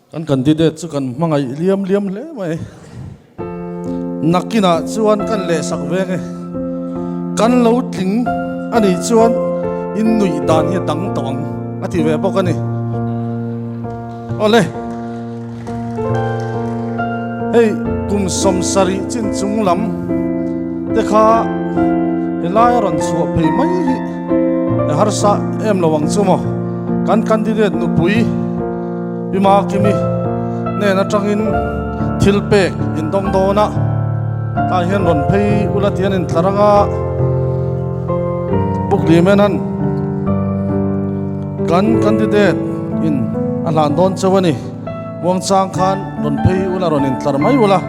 Kan candidate chu kan hmangaih liam liam hle mai. Nakinah chuan kan lehsak veng e. Kan lo tling a nih chuan in nuih dan hi a dang tawh ang a ti ve bawk a ni. Awle. Hei kum 70 chin chung lam te kha helai a rawn chhuah phei mai hi a harsa em lo ang chu maw. Kan candidate nupui Pi Makimi hnen atangin thil pek indawng dawn a, tah hian rawn phei ula tih an intlar anga Buklimenan kan candidate in a hlan dawn chauh a ni. Muangchang khan rawn phei ula rawn intlar mai ula.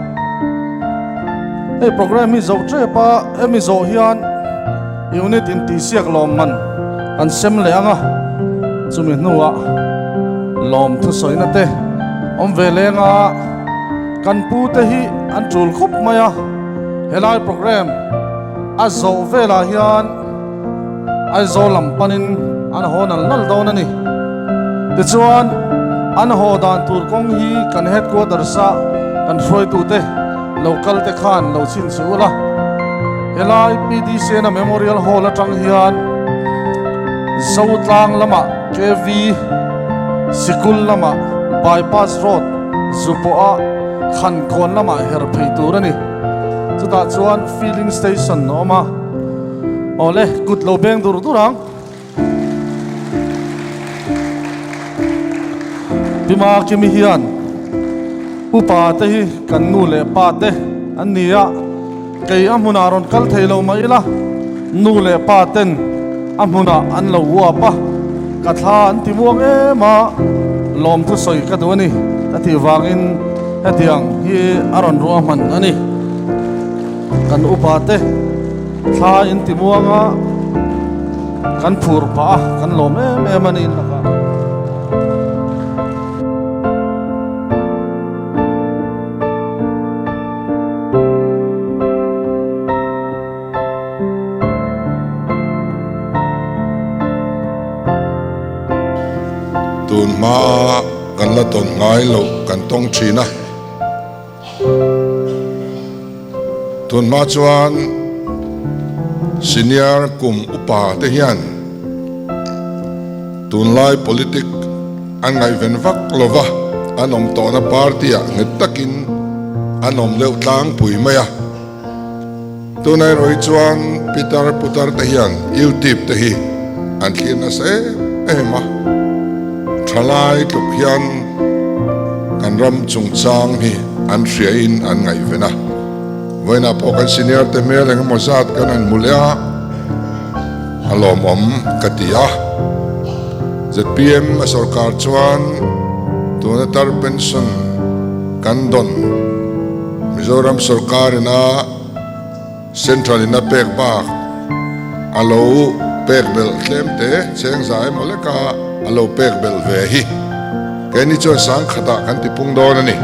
Hei program hi zoh tep a, hemi zawh hian unit intihsiak lawmman an sem leh ang a, chumi hnuah lawm thusawina te awm ve leng a, kan pu te hi an tul khawp mai a, helai program a zawh velah hian Aizawl lam panin an haw nal nal dawn a ni. Tichuan, an haw dan tur kawng hi kan headquarters a kan hruaitute lo kal te khan lo chhin chu ula. Helai PDC na Memorial Hall atang hian Zotlang lamah KV Sikul lamah Bypass Road Zupawh-a Khankawn lamah her phei tur a ni. Chutah chuan filling station a awm a. Awle, kut lo beng dur dur ang. Pima Kimi hian upa te hi kan nu leh pa te an ni a, kei a hmunah rawn kal thei lo mai ila, nu leh pa ten a hmunah an lo uap a, ka thla an ti muang em a, lawmthu sawi ka duh a ni ka tih vangin hetiang hi a rawn ruah hman a ni. Kan upa te thla in ti muang a, kan phur phah a, kan lawm em em a ni in lakah. Tun hma kan la tawn ngai loh kan tawng thin a. Tunhma chuan senior kum upa te hian tunlai politic an ngaihven vak lova, an awm tawhna party ah nghet takin an awm deuh tlangpui mai a. Tunah erawh hi chuan pitar putar te hian YouTube te hi an thlir nasa em em a, thalai tluk hian kan ram chungchang hi an hriain an ngaihven a. Vawiinah pawh kan senior te hmel eng emaw zat kan han hmu leh a, a lawmawm ka ti a. Zpm a sorkar chuan tuna tar pension kan dawn. Mizoram sorkar ina Central in a pek bak a lo pek belh tlem te cheng za emaw leka a lo pek belh ve hi keini chuan sangkhatah kan ti pung dawn a ni.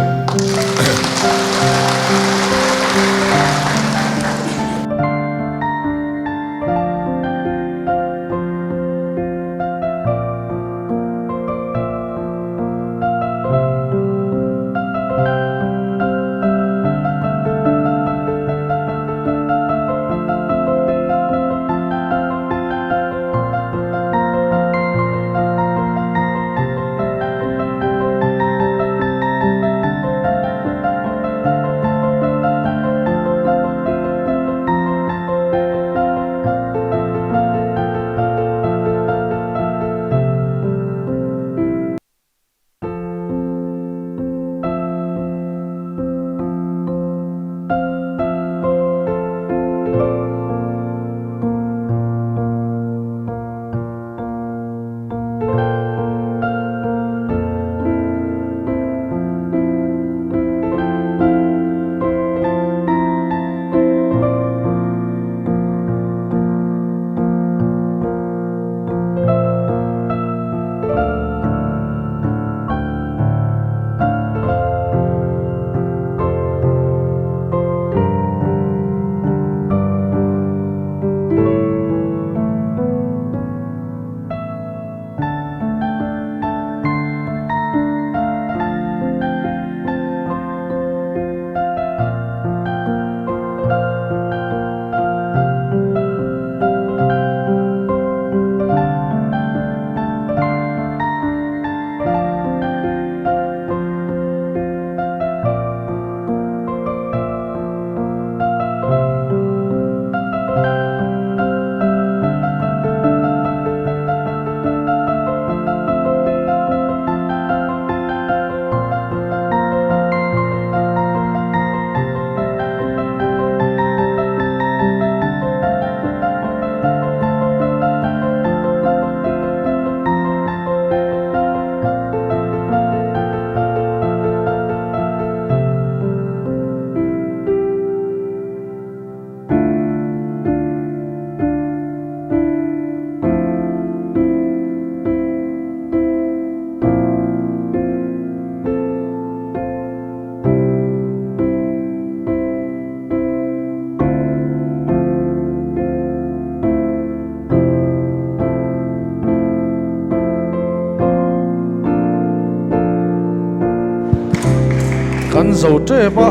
Kan zo tep a,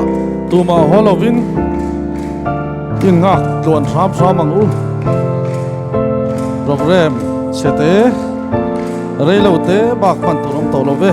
tumah haw lovin in nghak tluan hram hram ang u. Programme chhe te, rei lo te bak hman tur awm tawh lo ve.